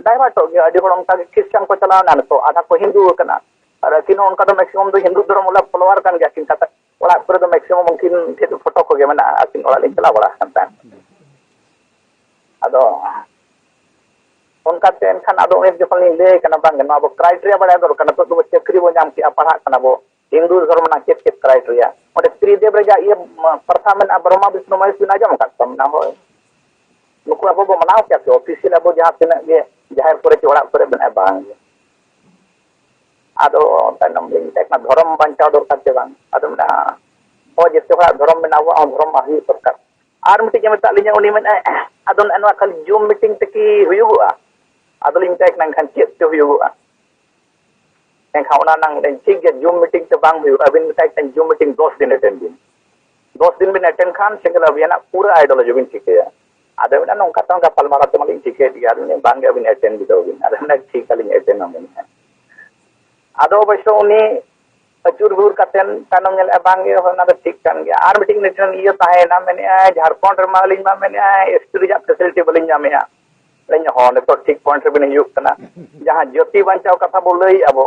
ᱰᱟᱭᱵᱷᱟᱨᱴᱚᱜ ᱜᱮᱭᱟ᱾ ᱟᱹᱰᱤ ᱦᱚᱲ ᱚᱱᱠᱟ ᱜᱮ ᱠᱷᱨᱤᱥᱪᱟᱱ ᱠᱚ ᱪᱟᱞᱟᱣᱱᱟ ᱱᱤᱛᱚᱜ, ᱟᱫᱷᱟ ᱠᱚ ᱦᱤᱱᱫᱩ ᱟᱠᱟᱱᱟ᱾ ᱟᱨ ᱟᱹᱠᱤᱱ ᱦᱚᱸ ᱚᱱᱠᱟ ᱫᱚ ᱢᱮᱠᱥᱤᱢᱟᱢ ᱫᱚ ᱦᱤᱱᱫᱩ ᱫᱷᱚᱨᱚᱢ ᱚᱞᱟ ᱯᱷᱚᱞᱳᱣᱟᱨ ᱠᱟᱱ ᱜᱮᱭᱟ ᱠᱤᱱ᱾ ᱠᱟᱛᱷᱟ ᱚᱲᱟᱜ ᱠᱚᱨᱮ ᱫᱚ ᱢᱮᱠᱥᱤᱢᱟᱢ ᱩᱱᱠᱤᱱ ᱴᱷᱮᱱ ᱯᱷᱳᱴᱳ ᱠᱚᱜᱮ ᱢᱮᱱᱟᱜᱼᱟ, ᱟᱹᱠᱤᱱ ᱚᱲᱟᱜ ᱞᱤᱧ ᱪᱟᱞᱟᱣ ᱵᱟᱲᱟ ᱟᱠᱟᱱ ᱛᱟᱦᱮᱸᱫ᱾ ᱟᱫᱚ ᱚᱱᱠᱟᱛᱮ ᱮᱱᱠᱷᱟᱱ ᱟᱫᱚ ᱩᱱᱤ ᱡᱚᱠᱷᱚᱱ ᱞᱤᱧ ᱞᱟᱹᱭ ᱠᱟᱱᱟ, ᱵᱟᱝ ᱱᱚᱣᱟ ᱟᱵᱚ ᱠᱨᱟᱭᱴᱮᱨᱤᱭᱟ ᱵᱟᱲᱟᱭ ᱫᱚᱨᱠᱟᱨ, ᱱᱤᱛᱚᱜ ᱫᱚ ᱪᱟᱹᱠᱨᱤ ᱵᱚ ᱧᱟᱢ ᱠᱮᱜᱼᱟ, ᱯᱟᱲᱦᱟᱜ ᱠᱟᱱᱟ ᱵᱚ, ᱦᱤᱱᱫᱩ ᱫᱷᱚᱨᱚᱢ ᱨᱮᱱᱟᱜ ᱪᱮᱫ ᱪᱮᱫ ᱠᱨᱟᱭᱴᱮᱨᱤᱭᱟ, ᱚᱸᱰᱮ ᱛᱨᱤᱫᱮᱵ ᱨᱮᱭᱟᱜ ᱤᱭᱟᱹ ᱯᱨᱚᱛᱷᱟ ᱢᱮᱱᱟᱜᱼᱟ, ᱵᱨᱚᱦᱢᱟ ᱵᱤᱥᱱᱩ ᱢᱚᱦᱮᱥ ᱵᱤᱱ ᱟᱸᱡᱚᱢ ᱟᱠᱟᱫ ᱠᱚᱣᱟ? ᱢᱮᱱᱟ, ᱦᱳᱭ᱾ ᱱᱩᱠᱩ ᱟᱵᱚ ᱵᱚ ᱢᱟᱱᱟᱣ ᱠᱮᱭᱟ ᱥᱮ ᱚᱯᱷᱤᱥᱤᱭᱟᱞ ᱟᱵᱚ ᱡᱟᱦᱟᱸ ᱛᱤᱱᱟᱹᱜ ᱜᱮ ᱡᱟᱦᱮᱨ ᱠᱚᱨᱮ ᱪᱮ ᱚᱲᱟᱜ ᱠᱚᱨᱮ ᱢᱮᱱᱟᱜᱼᱟ, ᱵᱟᱝ ᱜᱮ᱾ ᱟᱫᱚ ᱛᱟᱭᱱᱚᱢ ᱞᱤᱧ ᱢᱮᱛᱟᱭ ᱠᱟᱱᱟ, ᱫᱷᱚᱨᱚᱢ ᱵᱟᱧᱪᱟᱣ ᱫᱚᱨᱠᱟᱨ ᱪᱮ ᱵᱟᱝ? ᱟᱫᱚ ᱢᱮᱱᱟ, ᱦᱳᱭ, ᱡᱮᱛᱮ ᱦᱚᱲᱟᱜ ᱫᱷᱚᱨᱚᱢ ᱢᱮᱱᱟᱜᱼᱟ, ᱟᱵᱚᱣᱟᱜ ᱦᱚᱸ ᱫᱷᱚᱨᱚᱢ ᱢᱟ ᱦᱩᱭᱩᱜ ᱫᱚᱨᱠᱟᱨ᱾ ᱟᱨ ᱢᱤᱫᱴᱤᱡ ᱮ ᱢᱮᱛᱟᱜ ᱞᱤᱧᱟ, ᱩᱱᱤ ᱢᱮᱱᱟᱭ, "ᱟᱫᱚ ᱱᱚᱜᱼᱚ ᱱᱚᱣᱟ ᱠᱷᱟᱹᱞᱤ ᱡᱩᱢ ᱢᱤᱴᱤᱝ ᱛᱮᱠᱤ ᱦᱩᱭᱩᱜᱚᱜᱼᱟ?" ᱟᱫᱚᱞᱤᱧ ᱢᱮᱛᱟᱭ ᱠᱟᱱᱟ, "ᱮᱱᱠᱷᱟᱱ ᱪᱮᱫ ᱪᱚ ᱦᱩᱭᱩᱜᱚᱜᱼᱟ?" ᱮᱱᱠᱷᱟᱱ ᱚᱱᱟ ᱱᱟᱝ ᱴᱷᱤᱠ ᱜᱮᱭᱟ, ᱡᱩᱢ ᱢᱤᱴᱤᱝ ᱛᱮ ᱵᱟᱝ ᱦᱩᱭᱩᱜᱼᱟ, ᱟᱹᱵᱤᱱ ᱢᱮᱛᱟᱭ ᱠᱟᱱᱟ ᱡᱩᱢ ᱢᱤᱴᱤᱝ ᱫᱚᱥ ᱫᱤᱱ ᱮᱴᱮᱱᱰ ᱵᱤᱱ᱾ ᱫᱚᱥ ᱫᱤᱱ ᱵᱤᱱ ᱮᱴᱮᱱ ᱠᱷᱟᱱ ᱥᱮᱸᱜᱮᱞ ᱚᱵᱷᱤᱭᱟᱱᱟᱜ ᱯᱩᱨᱟᱹ ᱟᱭᱰᱤᱭᱳᱞᱚᱡᱤ ᱵᱤᱱ ᱴᱷᱤᱠᱟᱹᱭᱟ᱾ ᱟᱫᱚ ᱢᱮᱱᱟ, ᱱᱚᱝᱠᱟ ᱛᱚ ᱜᱟᱯᱟᱞᱢᱟᱨᱟᱣ ᱛᱮᱢᱟᱞᱤᱧ ᱴᱷᱤᱠᱟᱹᱭᱮᱫ ᱜᱮᱭᱟ᱾ ᱟᱫᱚ ᱢᱮᱱᱟ, ᱵᱟᱝ ᱜᱮ, ᱟᱹᱵᱤᱱ ᱮᱴᱮᱱ ᱵᱤᱰᱟᱹᱣ ᱵᱤᱱ᱾ ᱟᱫᱚ ᱢᱮᱱᱟ, ᱴᱷᱤᱠ ᱟᱹᱞᱤᱧ ᱮᱴᱮᱱ ᱟᱹᱵᱤᱱ ᱦᱟᱸᱜ᱾ ᱟᱫᱚ ᱚᱵᱚᱥᱥᱚ ᱩᱱᱤ ᱟᱹᱪᱩᱨ ᱵᱤᱦᱩᱨ ᱠᱟᱛᱮᱱ ᱛᱟᱭᱱᱚᱢ ᱧᱮᱞᱮᱫᱼᱟ, ᱵᱟᱝ ᱜᱮ, ᱚᱱᱟ ᱫᱚ ᱴᱷᱤᱠ ᱠᱟᱱ ᱜᱮᱭᱟ᱾ ᱟᱨ ᱢᱤᱫᱴᱤᱡ ᱱᱤᱴᱤᱱ ᱤᱭᱟᱹ ᱛᱟᱦᱮᱸᱭᱮᱱᱟ, ᱢᱮᱱᱮᱫᱼᱟᱭ, ᱡᱷᱟᱲᱠᱷᱚᱸᱰ ᱨᱮᱢᱟ ᱟᱹᱞᱤᱧ ᱢᱟ, ᱢᱮᱱᱮᱫᱼᱟᱭ, ᱮᱥ ᱴᱤ ᱨᱮᱭᱟᱜ ᱯᱷᱮᱥᱤᱞᱤᱴᱤ ᱵᱟᱹᱞᱤᱧ ᱧᱟᱢᱮᱫᱼᱟ᱾ ᱟᱹᱞᱤᱧ ᱦᱚᱸ ᱱᱤᱛᱚᱜ ᱴᱷᱤᱠ ᱯᱚᱭᱮᱱᱴ ᱨᱮᱵᱤᱱ ᱦᱤᱡᱩᱜ ᱠᱟᱱᱟ᱾ ᱡᱟᱦᱟᱸ ᱡᱟᱹᱛᱤ ᱵᱟᱧᱪᱟᱣ ᱠᱟᱛᱷᱟ ᱵᱚ ᱞᱟᱹᱭᱮᱫᱼᱟ ᱵᱚ,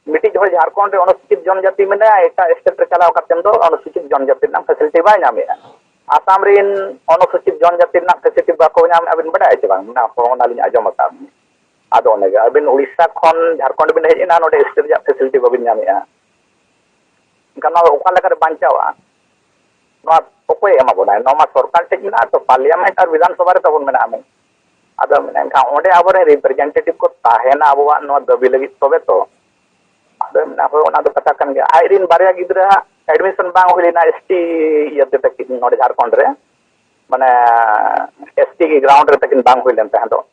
ᱢᱤᱫᱴᱤᱡ ᱦᱚᱲ ᱡᱷᱟᱲᱠᱷᱚᱸᱰ ᱨᱮ ᱚᱱᱩᱥᱩᱪᱤᱛ ᱡᱚᱱᱡᱟᱹᱛᱤ ᱢᱮᱱᱟᱭᱟ, ᱮᱴᱟᱜ ᱥᱴᱮᱴ ᱨᱮ ᱪᱟᱞᱟᱣ ᱠᱟᱛᱮ ᱫᱚ ᱚᱱᱩᱥᱩᱪᱤᱛ ᱡᱚᱱᱡᱟᱹᱛᱤ ᱨᱮᱱᱟᱜ ᱯᱷᱮᱥᱤᱞᱤᱴᱤ ᱵᱟᱭ ᱧᱟᱢᱮᱫᱼᱟ᱾ ᱟᱥᱟᱢ ᱨᱮᱱ ᱚᱱᱩᱥᱩᱪᱤᱛ ᱡᱚᱱᱡᱟᱹᱛᱤ ᱨᱮᱱᱟᱜ ᱯᱷᱮᱥᱤᱞᱤᱴᱤ ᱵᱟᱠᱚ ᱧᱟᱢᱮᱫᱼᱟ, ᱵᱤᱱ ᱵᱟᱰᱟᱭᱟ ᱪᱮ ᱵᱟᱝ? ᱚᱱᱟ ᱦᱚᱸ ᱚᱱᱟᱞᱤᱧ ᱟᱸᱡᱚᱢ ᱟᱠᱟᱫ᱾ ᱟᱫᱚ ᱚᱱᱮ ᱜᱮ, ᱟᱹᱵᱤᱱ ᱩᱲᱤᱥᱥᱟ ᱠᱷᱚᱱ ᱡᱷᱟᱲᱠᱷᱚᱸᱰ ᱵᱤᱱ ᱦᱮᱡ ᱮᱱᱟ, ᱱᱚᱰᱮ ᱥᱴᱮᱴ ᱨᱮᱭᱟᱜ ᱯᱷᱮᱥᱤᱞᱤᱴᱤ ᱵᱟᱵᱤᱱ ᱧᱟᱢᱮᱫᱼᱟ᱾ ᱮᱱᱠᱷᱟᱱ ᱱᱚᱣᱟ ᱫᱚ ᱚᱠᱟ ᱞᱮᱠᱟᱨᱮ ᱵᱟᱧᱪᱟᱣᱟ? ᱱᱚᱣᱟ ᱚᱠᱚᱭᱮ ᱮᱢᱟ ᱵᱚᱱᱟᱭ? ᱱᱚᱣᱟ ᱢᱟ ᱥᱚᱨᱠᱟᱨ ᱴᱷᱮᱡ ᱢᱮᱱᱟᱜᱼᱟ ᱛᱚ, ᱯᱟᱨᱞᱤᱭᱟᱢᱮᱱᱴ ᱟᱨ ᱵᱤᱫᱷᱟᱱ ᱥᱚᱵᱷᱟ ᱨᱮ ᱛᱟᱵᱚᱱ ᱢᱮᱱᱟᱜᱼᱟ ᱢᱮᱱ᱾ ᱟᱫᱚ ᱢᱮᱱᱠᱷᱟᱱ ᱚᱸᱰᱮ ᱟᱵᱚᱨᱮᱱ ᱨᱤᱯᱨᱮᱡᱮᱱᱴᱮᱴᱤᱵᱷ ᱠᱚ ᱛᱟᱦᱮᱱᱟ ᱟᱵᱚᱣᱟᱜ ᱱᱚᱣᱟ ᱫᱟᱹᱵᱤ ᱞᱟᱹᱜᱤᱫ, ᱛᱚᱵᱮ ᱛᱚ᱾ ᱟᱫᱚ ᱢᱮᱱᱟ, ᱦᱳᱭ, ᱚᱱᱟ ᱫᱚ ᱠᱟᱛᱷᱟ ᱠᱟᱱ ᱜᱮᱭᱟ᱾ ᱟᱡ ᱨᱮᱱ ᱵᱟᱨᱭᱟ ᱜᱤᱫᱽᱨᱟᱹ ᱦᱟᱸᱜ ᱮᱰᱢᱤᱥᱚᱱ ᱵᱟᱝ ᱦᱩᱭ ᱞᱮᱱᱟ ᱮᱥ ᱴᱤ ᱤᱭᱟᱹᱛᱮ ᱛᱟᱹᱠᱤᱱ ᱱᱚᱰᱮ ᱡᱷᱟᱲᱠᱷᱚᱸᱰ ᱨᱮ, ᱢᱟᱱᱮ ᱮᱥ ᱴᱤ ᱜᱨᱟᱣᱩᱱᱰ ᱨᱮ ᱛᱟᱹᱠᱤᱱ ᱵᱟᱝ ᱦᱩᱭ ᱞᱮᱱ ᱛᱟᱦᱮᱸ ᱫᱚ,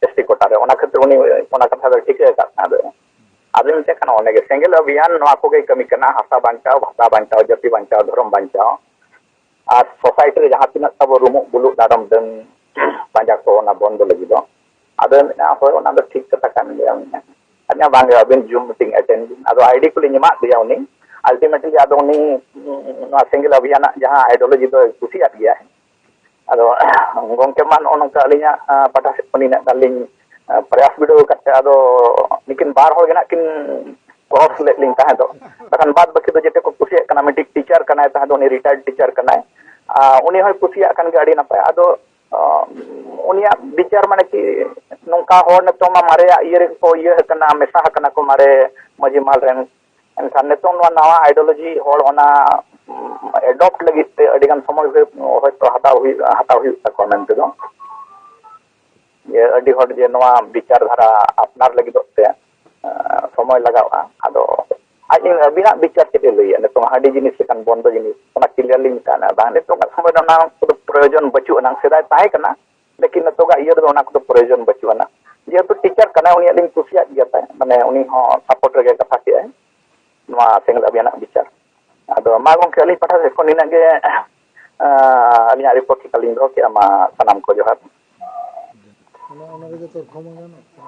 ᱮᱥ ᱴᱤ ᱠᱳᱴᱟ ᱨᱮ᱾ ᱚᱱᱟ ᱠᱷᱟᱹᱛᱤᱨ ᱩᱱᱤ ᱚᱱᱟ ᱠᱟᱛᱷᱟ ᱫᱚ ᱴᱷᱤᱠᱟᱹ ᱟᱠᱟᱫ ᱛᱟᱦᱮᱸ ᱫᱚ᱾ ᱟᱫᱚᱧ ᱢᱮᱛᱟᱜ ᱠᱟᱱᱟ, ᱚᱱᱮ ᱜᱮ ᱥᱮᱸᱜᱮᱞ ᱚᱵᱷᱤᱭᱟᱱ ᱱᱚᱣᱟ ᱠᱚᱜᱮ ᱠᱟᱹᱢᱤ ᱠᱟᱱᱟ, ᱦᱟᱥᱟ ᱵᱟᱧᱪᱟᱣ, ᱵᱷᱟᱥᱟ ᱵᱟᱧᱪᱟᱣ, ᱡᱟᱹᱛᱤ ᱵᱟᱧᱪᱟᱣ, ᱫᱷᱚᱨᱚᱢ ᱵᱟᱧᱪᱟᱣ᱾ ᱟᱨ ᱥᱳᱥᱟᱭᱴᱤ ᱨᱮ ᱡᱟᱦᱟᱸ ᱛᱤᱱᱟᱹᱜ ᱛᱟᱵᱚ ᱨᱩᱢᱩᱜ ᱵᱩᱞᱩᱜ ᱰᱟᱰᱚᱢ ᱰᱟᱹᱱ ᱯᱟᱸᱡᱟ ᱠᱚ, ᱚᱱᱟ ᱵᱚᱱᱫᱚ ᱞᱟᱹᱜᱤᱫ ᱫᱚ᱾ ᱟᱫᱚ ᱢᱮᱱᱟ, ᱦᱳᱭ, ᱚᱱᱟ ᱫᱚ ᱴᱷᱤᱠ ᱠᱟᱛᱷᱟ ᱠᱟᱱ ᱜᱮᱭᱟ᱾ ᱟᱫᱚ ᱵᱟᱝ ᱜᱮ, ᱟᱹᱵᱤᱱ ᱡᱩᱢ ᱢᱤᱴᱤᱝ ᱮᱴᱮᱱᱰ ᱵᱤᱱ᱾ ᱟᱫᱚ ᱟᱭᱰᱤ ᱠᱚᱞᱤᱧ ᱮᱢᱟᱫ ᱫᱮᱭᱟ ᱩᱱᱤ᱾ ᱟᱞᱴᱤᱢᱮᱴᱞᱤ ᱟᱫᱚ ᱩᱱᱤ, ᱩᱸ, ᱱᱚᱣᱟ ᱥᱮᱸᱜᱮᱞ ᱚᱵᱷᱤᱭᱟᱱᱟᱜ ᱡᱟᱦᱟᱸ ᱟᱭᱰᱤᱭᱳᱞᱚᱡᱤ ᱫᱚᱭ ᱠᱩᱥᱤᱭᱟᱜ ᱜᱮᱭᱟ᱾ ᱟᱫᱚ ᱜᱚᱢᱠᱮ ᱢᱟ ᱱᱚᱜᱼᱚ ᱱᱚᱝᱠᱟ ᱟᱹᱞᱤᱧᱟᱜ, ᱟᱸ, ᱯᱟᱦᱴᱟ ᱥᱮᱫ ᱠᱷᱚᱱ ᱤᱱᱟᱹᱜ ᱜᱟᱱ ᱞᱤᱧ, ᱟᱸ, ᱯᱨᱚᱭᱟᱥ ᱵᱤᱰᱟᱹᱣ ᱟᱠᱟᱫ ᱛᱮ, ᱟᱫᱚ ᱱᱩᱠᱤᱱ ᱵᱟᱨ ᱦᱚᱲ ᱜᱮ ᱱᱟᱜ ᱠᱤᱱ ᱠᱨᱚᱥ ᱞᱮᱫ ᱞᱤᱧ ᱛᱟᱦᱮᱸ ᱫᱚ᱾ ᱵᱟᱠᱷᱟᱱ ᱵᱟᱫ ᱵᱟᱹᱠᱤ ᱫᱚ ᱡᱮᱛᱮ ᱠᱚ ᱠᱩᱥᱤᱭᱟᱜ ᱠᱟᱱᱟ᱾ ᱢᱤᱫᱴᱤᱡ ᱴᱤᱪᱟᱨ ᱠᱟᱱᱟᱭ ᱛᱟᱦᱮᱸ ᱫᱚ, ᱩᱱᱤ ᱨᱤᱴᱟᱭᱟᱨᱰ ᱴᱤᱪᱟᱨ ᱠᱟᱱᱟᱭ᱾ ᱟᱨ ᱩᱱᱤ ᱦᱚᱸᱭ ᱠᱩᱥᱤᱭᱟᱜ ᱠᱟᱱ ᱜᱮᱭᱟ, ᱟᱹᱰᱤ ᱱᱟᱯᱟᱭ᱾ ᱟᱫᱚ, ᱟᱸ, ᱩᱱᱤᱭᱟᱜ ᱵᱤᱪᱟᱨ ᱢᱟᱱᱮ ᱪᱮᱫ, ᱱᱚᱝᱠᱟ ᱦᱚᱲ ᱱᱤᱛᱚᱜ ᱢᱟ ᱢᱟᱨᱮᱭᱟᱜ ᱤᱭᱟᱹ ᱨᱮᱜᱮ ᱠᱚ ᱤᱭᱟᱹ ᱟᱠᱟᱱᱟ, ᱢᱮᱥᱟ ᱟᱠᱟᱱᱟ ᱠᱚ ᱢᱟᱨᱮ ᱢᱟᱹᱡᱷᱤ ᱢᱟᱦᱟᱞ ᱨᱮᱱ᱾ ᱮᱱᱠᱷᱟᱱ ᱱᱤᱛᱚᱝ ᱱᱚᱣᱟ ᱱᱟᱣᱟ ᱟᱭᱰᱤᱭᱳᱞᱚᱡᱤ ᱦᱚᱲ ᱚᱱᱟ, ᱩᱢ, ᱮᱰᱚᱯᱴ ᱞᱟᱹᱜᱤᱫ ᱛᱮ ᱟᱹᱰᱤᱜᱟᱱ ᱥᱚᱢᱚᱭ ᱦᱩᱭᱩᱜ, ᱦᱚᱭᱛᱳ ᱦᱟᱛᱟᱣ ᱦᱩᱭᱩᱜᱼᱟ, ᱦᱟᱛᱟᱣ ᱦᱩᱭᱩᱜ ᱛᱟᱠᱚᱣᱟ ᱢᱮᱱᱛᱮ ᱫᱚ᱾ ᱡᱮ ᱟᱹᱰᱤ ᱦᱚᱲ ᱡᱮ ᱱᱚᱣᱟ ᱵᱤᱪᱟᱨ ᱫᱷᱟᱨᱟ ᱟᱯᱱᱟᱨ ᱞᱟᱹᱜᱤᱫᱚᱜ ᱛᱮ, ᱮᱸ, ᱥᱚᱢᱚᱭ ᱞᱟᱜᱟᱣᱼᱟ᱾ ᱟᱫᱚ ᱟᱡ, ᱟᱹᱵᱤᱱᱟᱜ ᱵᱤᱪᱟᱨ ᱪᱮᱫ ᱮ ᱞᱟᱹᱭᱟ ᱱᱤᱛᱚᱝ ᱦᱟᱺᱰᱤ ᱡᱤᱱᱤᱥ ᱞᱮᱠᱟᱱ ᱵᱚᱱᱫᱚ ᱡᱤᱱᱤᱥ, ᱚᱱᱟ ᱠᱞᱤᱭᱟᱨᱞᱤ ᱢᱮᱛᱟᱜᱼᱟ᱾ ᱵᱟᱝ, ᱱᱤᱛᱚᱜᱟᱜ ᱥᱚᱢᱚᱭ ᱨᱮ ᱚᱱᱟ ᱠᱚᱫᱚ ᱯᱨᱚᱭᱳᱡᱚᱱ ᱵᱟᱹᱪᱩᱜ ᱟᱱᱟᱝ, ᱥᱮᱫᱟᱭ ᱛᱟᱦᱮᱸ ᱠᱟᱱᱟ, ᱞᱮᱠᱤᱱ ᱱᱤᱛᱚᱜᱟᱜ ᱤᱭᱟᱹ ᱨᱮᱫᱚ ᱚᱱᱟ ᱠᱚᱫᱚ ᱯᱨᱚᱭᱳᱡᱚᱱ ᱵᱟᱹᱪᱩᱜ ᱟᱱᱟ᱾ ᱡᱮᱦᱮᱛᱩ ᱴᱤᱪᱟᱨ ᱠᱟᱱᱟᱭ, ᱩᱱᱤᱭᱟᱜ ᱞᱤᱧ ᱠᱩᱥᱤᱭᱟᱜ ᱜᱮᱭᱟ ᱛᱟᱭ, ᱢᱟᱱᱮ ᱩᱱᱤ ᱦᱚᱸ ᱥᱟᱯᱳᱨᱴ ᱨᱮᱜᱮ ᱠᱟᱛᱷᱟ ᱠᱮᱜᱼᱟᱭ ᱱᱚᱣᱟ ᱥᱮᱸᱜᱮᱞ ᱚᱵᱷᱤᱭᱟᱱᱟᱜ ᱵᱤᱪᱟᱨ᱾ ᱟᱫᱚ ᱢᱟ ᱜᱚᱢᱠᱮ, ᱟᱹᱞᱤᱧ ᱯᱟᱦᱴᱟ ᱥᱮᱫ ᱠᱷᱚᱱ ᱱᱤᱱᱟᱹᱜ ᱜᱮ, ᱟᱹᱞᱤᱧᱟᱜ ᱨᱤᱯᱳᱨᱴ ᱞᱮᱠᱟᱞᱤᱧ ᱫᱚᱦᱚ ᱠᱮᱜᱼᱟ᱾ ᱢᱟ ᱥᱟᱱᱟᱢ ᱠᱚ ᱡᱚᱦᱟᱨ᱾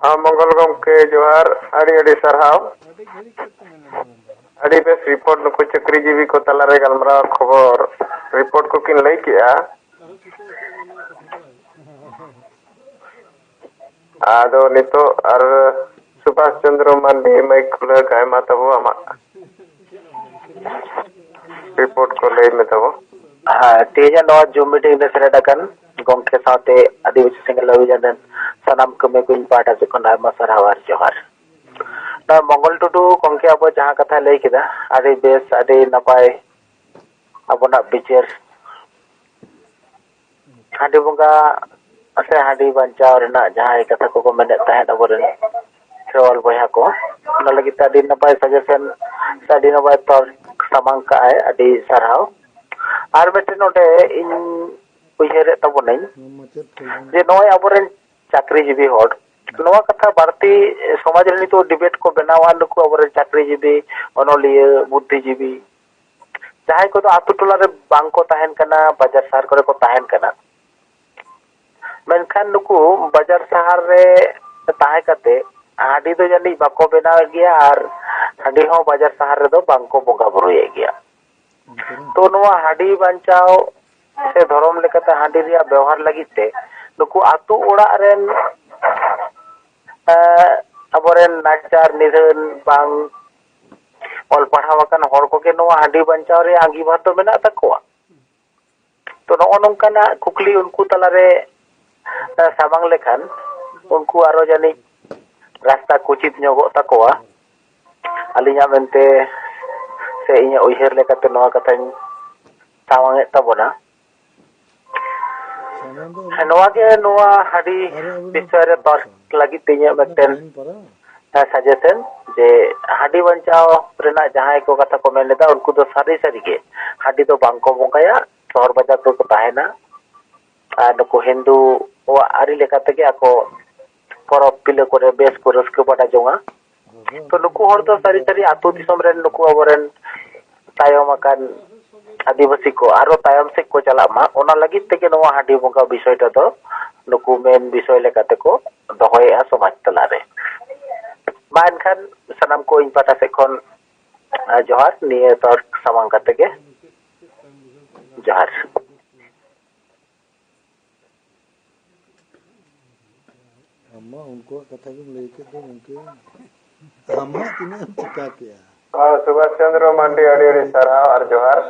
ᱦᱮᱸ, ᱢᱚᱝᱜᱚᱞ ᱜᱚᱢᱠᱮ ᱡᱚᱦᱟᱨ, ᱟᱹᱰᱤ ᱟᱹᱰᱤ ᱥᱟᱨᱦᱟᱣ᱾ ᱟᱹᱰᱤ ᱵᱮᱥ ᱨᱤᱯᱳᱨᱴ, ᱱᱩᱠᱩ ᱪᱟᱹᱠᱨᱤᱡᱤᱵᱤ ᱠᱚ ᱛᱟᱞᱟᱨᱮ ᱜᱟᱞᱢᱟᱨᱟᱣ ᱠᱷᱚᱵᱚᱨ ᱨᱤᱯᱳᱨᱴ ᱠᱚᱠᱤᱱ ᱞᱟᱹᱭ ᱠᱮᱜᱼᱟ᱾ ᱟᱫᱚ ᱱᱤᱛᱚᱜ ᱟᱨ ᱥᱩᱵᱷᱟᱥ ᱪᱚᱱᱫᱨᱚ ᱢᱟᱱᱰᱤ ᱢᱟᱭᱤᱠ ᱠᱷᱩᱞᱟᱹᱣ ᱠᱟᱜ ᱢᱟ ᱛᱟᱵᱚ ᱟᱢᱟᱜ᱾ ᱨᱤᱯᱳᱨᱴ ᱠᱚ ᱞᱟᱹᱭ ᱢᱮ ᱛᱟᱵᱚ᱾ ᱦᱮᱸ, ᱛᱮᱦᱮᱧᱟᱜ ᱱᱚᱣᱟ ᱡᱩᱢ ᱢᱤᱴᱤᱝ ᱨᱮ ᱥᱮᱞᱮᱫ ᱟᱠᱟᱱ ᱜᱚᱢᱠᱮ ᱥᱟᱶᱛᱮ ᱟᱹᱫᱤᱵᱟᱹᱥᱤ ᱥᱮᱸᱜᱮᱞ ᱚᱵᱷᱤᱡᱟᱱ ᱨᱮᱱ ᱥᱟᱱᱟᱢ ᱠᱟᱹᱢᱤ ᱠᱚ ᱤᱧ ᱯᱟᱦᱴᱟ ᱥᱮᱫ ᱠᱷᱚᱱ ᱟᱭᱢᱟ ᱥᱟᱨᱦᱟᱣ ᱟᱨ ᱡᱚᱦᱟᱨ᱾ ᱱᱚᱣᱟ ᱢᱚᱝᱜᱚᱞ ᱴᱩᱰᱩ ᱜᱚᱢᱠᱮ ᱟᱵᱚ ᱡᱟᱦᱟᱸ ᱠᱟᱛᱷᱟᱭ ᱞᱟᱹᱭ ᱠᱮᱫᱟ, ᱟᱹᱰᱤ ᱵᱮᱥ, ᱟᱹᱰᱤ ᱱᱟᱯᱟᱭ ᱟᱵᱚᱱᱟᱜ ᱵᱤᱪᱟᱹᱨ᱾ ᱦᱟᱺᱰᱤ ᱵᱚᱸᱜᱟ ᱥᱮ ᱦᱟᱺᱰᱤ ᱵᱟᱧᱪᱟᱣ ᱨᱮᱱᱟᱜ ᱡᱟᱦᱟᱸᱭ ᱠᱟᱛᱷᱟ ᱠᱚᱠᱚ ᱢᱮᱱᱮᱫ ᱛᱟᱦᱮᱸᱫ ᱟᱵᱚᱨᱮᱱ ᱠᱷᱮᱨᱣᱟᱞ ᱵᱚᱭᱦᱟ ᱠᱚ, ᱚᱱᱟ ᱞᱟᱹᱜᱤᱫ ᱛᱮ ᱟᱹᱰᱤ ᱱᱟᱯᱟᱭ ᱥᱟᱡᱮᱥᱚᱱ ᱥᱮ ᱟᱹᱰᱤ ᱱᱟᱯᱟᱭ ᱛᱚᱨᱠ ᱥᱟᱢᱟᱝ ᱠᱟᱜᱼᱟᱭ, ᱟᱹᱰᱤ ᱥᱟᱨᱦᱟᱣ᱾ ᱟᱨ ᱢᱤᱫᱴᱮᱱ ᱱᱚᱰᱮ ᱤᱧ ᱩᱭᱦᱟᱹᱨᱮᱫ ᱛᱟᱵᱚᱱᱟᱹᱧ ᱡᱮ ᱱᱚᱜᱼᱚᱭ ᱟᱵᱚᱨᱮᱱ ᱪᱟᱹᱠᱨᱤᱡᱤᱵᱤ ᱦᱚᱲ ᱱᱚᱣᱟ ᱠᱟᱛᱷᱟ ᱵᱟᱹᱲᱛᱤ ᱥᱚᱢᱟᱡᱽ ᱨᱮ ᱱᱤᱛᱚᱜ ᱰᱤᱵᱮᱴ ᱠᱚ ᱵᱮᱱᱟᱣᱟ, ᱱᱩᱠᱩ ᱟᱵᱚᱨᱮᱱ ᱪᱟᱹᱠᱨᱤᱡᱤᱵᱤ, ᱚᱱᱚᱞᱤᱭᱟᱹ, ᱵᱩᱫᱽᱫᱷᱤᱡᱤᱵᱤ, ᱡᱟᱦᱟᱸᱭ ᱠᱚᱫᱚ ᱟᱛᱳ ᱴᱚᱞᱟ ᱨᱮ ᱵᱟᱝ ᱠᱚ ᱛᱟᱦᱮᱱ ᱠᱟᱱᱟ, ᱵᱟᱡᱟᱨ ᱥᱟᱦᱟᱨ ᱠᱚᱨᱮ ᱠᱚ ᱛᱟᱦᱮᱱ ᱠᱟᱱᱟ, ᱢᱮᱱᱠᱷᱟᱱ ᱱᱩᱠᱩ ᱵᱟᱡᱟᱨ ᱥᱟᱦᱟᱨ ᱨᱮ ᱛᱟᱦᱮᱸ ᱠᱟᱛᱮ ᱦᱟᱺᱰᱤ ᱫᱚ ᱡᱟᱹᱱᱤᱡ ᱵᱟᱠᱚ ᱵᱮᱱᱟᱣᱮᱫ ᱜᱮᱭᱟ ᱟᱨ ᱦᱟᱺᱰᱤ ᱦᱚᱸ ᱵᱟᱡᱟᱨ ᱥᱟᱦᱟᱨ ᱨᱮᱫᱚ ᱵᱟᱝ ᱠᱚ ᱵᱚᱸᱜᱟ ᱵᱩᱨᱩᱭᱮᱫ ᱜᱮᱭᱟ᱾ ᱛᱚ ᱱᱚᱣᱟ ᱦᱟᱺᱰᱤ ᱵᱟᱧᱪᱟᱣ ᱥᱮ ᱫᱷᱚᱨᱚᱢ ᱞᱮᱠᱟᱛᱮ ᱦᱟᱺᱰᱤ ᱨᱮᱭᱟᱜ ᱵᱮᱣᱦᱟᱨ ᱞᱟᱹᱜᱤᱫ ᱛᱮ ᱱᱩᱠᱩ ᱟᱛᱳ ᱚᱲᱟᱜ ᱨᱮᱱ, ᱮ, ᱟᱵᱚᱨᱮᱱ ᱱᱟᱪᱟᱨ ᱱᱤᱫᱷᱟᱹᱱ ᱵᱟᱝ ᱚᱞ ᱯᱟᱲᱦᱟᱣ ᱟᱠᱟᱱ ᱦᱚᱲ ᱠᱚᱜᱮ ᱱᱚᱣᱟ ᱦᱟᱺᱰᱤ ᱵᱟᱧᱪᱟᱣ ᱨᱮᱭᱟᱜ ᱟᱸᱜᱤᱵᱷᱟᱨ ᱫᱚ ᱢᱮᱱᱟᱜ ᱛᱟᱠᱚᱣᱟ᱾ ᱛᱚ ᱱᱚᱜᱼᱚ ᱱᱚᱝᱠᱟᱱᱟᱜ ᱠᱩᱠᱞᱤ ᱩᱱᱠᱩ ᱛᱟᱞᱟᱨᱮ, ᱮ, ᱥᱟᱢᱟᱝ ᱞᱮᱠᱷᱟᱱ ᱩᱱᱠᱩ ᱟᱨᱚ ᱡᱟᱹᱱᱤᱡ ᱨᱟᱥᱛᱟ ᱠᱩᱪᱤᱛ ᱧᱚᱜᱚᱜ ᱛᱟᱠᱚᱣᱟ᱾ ᱟᱹᱞᱤᱧᱟᱜ ᱢᱮᱱᱛᱮ ᱥᱮ ᱤᱧᱟᱹᱜ ᱩᱭᱦᱟᱹᱨ ᱞᱮᱠᱟᱛᱮ ᱱᱚᱣᱟ ᱠᱟᱛᱷᱟᱧ ᱥᱟᱢᱟᱝ ᱮᱫ ᱛᱟᱵᱚᱱᱟ᱾ ᱦᱮᱸ, ᱱᱚᱣᱟ ᱜᱮ ᱱᱚᱣᱟ ᱦᱟᱺᱰᱤ ᱵᱤᱥᱚᱭ ᱨᱮ ᱛᱚᱨᱠ ᱞᱟᱹᱜᱤᱫ ᱛᱮ ᱤᱧᱟᱹᱜ ᱢᱤᱫᱴᱮᱱ ᱥᱟᱡᱮᱥᱚᱱ ᱡᱮ ᱦᱟᱺᱰᱤ ᱵᱟᱧᱪᱟᱣ ᱨᱮᱱᱟᱜ ᱡᱟᱦᱟᱸᱭ ᱠᱚ ᱠᱟᱛᱷᱟ ᱠᱚ ᱢᱮᱱ ᱞᱮᱫᱟ, ᱩᱱᱠᱩ ᱫᱚ ᱥᱟᱹᱨᱤ ᱥᱟᱹᱨᱤ ᱜᱮ ᱦᱟᱺᱰᱤ ᱫᱚ ᱵᱟᱝ ᱠᱚ ᱵᱚᱸᱜᱟᱭᱟ, ᱥᱚᱦᱚᱨ ᱵᱟᱡᱟᱨ ᱨᱮᱠᱚ ᱛᱟᱦᱮᱱᱟ᱾ ᱟᱨ ᱱᱩᱠᱩ ᱦᱤᱱᱫᱩᱣᱟᱜ ᱟᱹᱨᱤ ᱞᱮᱠᱟ ᱛᱮᱜᱮ ᱟᱠᱚ ᱯᱚᱨᱚᱵᱽ ᱯᱤᱞᱟᱹ ᱠᱚᱨᱮ ᱵᱮᱥ ᱠᱚ ᱨᱟᱹᱥᱠᱟᱹ ᱵᱟᱲᱟ ᱡᱚᱝᱟ᱾ ᱛᱚ ᱱᱩᱠᱩ ᱦᱚᱲ ᱫᱚ ᱥᱟᱹᱨᱤ ᱥᱟᱹᱨᱤ ᱟᱹᱛᱩ ᱫᱤᱥᱚᱢ ᱨᱮᱱ ᱱᱩᱠᱩ ᱟᱵᱚᱨᱮᱱ ᱛᱟᱭᱚᱢ ᱟᱠᱟᱱ ᱟᱹᱫᱤᱵᱟᱹᱥᱤ ᱠᱚ ᱟᱨᱚ ᱛᱟᱭᱚᱢ ᱥᱮᱫ ᱠᱚ ᱪᱟᱞᱟᱜ ᱢᱟ, ᱚᱱᱟ ᱞᱟᱹᱜᱤᱫ ᱛᱮᱜᱮ ᱱᱚᱣᱟ ᱦᱟᱺᱰᱤ ᱵᱚᱸᱜᱟ ᱵᱤᱥᱚᱭ ᱴᱟ ᱫᱚ ᱱᱩᱠᱩ ᱢᱮᱱ ᱵᱤᱥᱚᱭ ᱞᱮᱠᱟᱛᱮ ᱠᱚ ᱫᱚᱦᱚᱭᱮᱫᱼᱟ ᱥᱚᱢᱟᱡᱽ ᱛᱟᱞᱟᱨᱮ᱾ ᱢᱟ ᱮᱱᱠᱷᱟᱱ ᱥᱟᱱᱟᱢ ᱠᱚ ᱤᱧ ᱯᱟᱦᱴᱟ ᱥᱮᱫ ᱠᱷᱚᱱ, ᱟᱨ ᱡᱚᱦᱟᱨ, ᱱᱤᱭᱟᱹ ᱛᱚᱨᱠ ᱥᱟᱢᱟᱝ ᱠᱟᱛᱮ ᱜᱮ ᱡᱚᱦᱟᱨ᱾ ᱟᱢ ᱢᱟ ᱩᱱᱠᱩᱣᱟᱜ ᱠᱟᱛᱷᱟ ᱜᱮᱢ ᱞᱟᱹᱭ ᱠᱮᱫ ᱫᱚ ᱜᱚᱢᱠᱮ, ᱟᱢ ᱢᱟ ᱛᱤᱱᱟᱹᱜ ᱮᱢ ᱪᱤᱠᱟ ᱠᱮᱜᱼᱟ? ᱦᱚᱸ, ᱥᱩᱵᱷᱟᱥ ᱪᱚᱱᱫᱨᱚ ᱢᱟᱱᱰᱤ, ᱟᱹᱰᱤ ᱟᱹᱰᱤ ᱥᱟᱨᱦᱟᱣ ᱟᱨ ᱡᱚᱦᱟᱨ᱾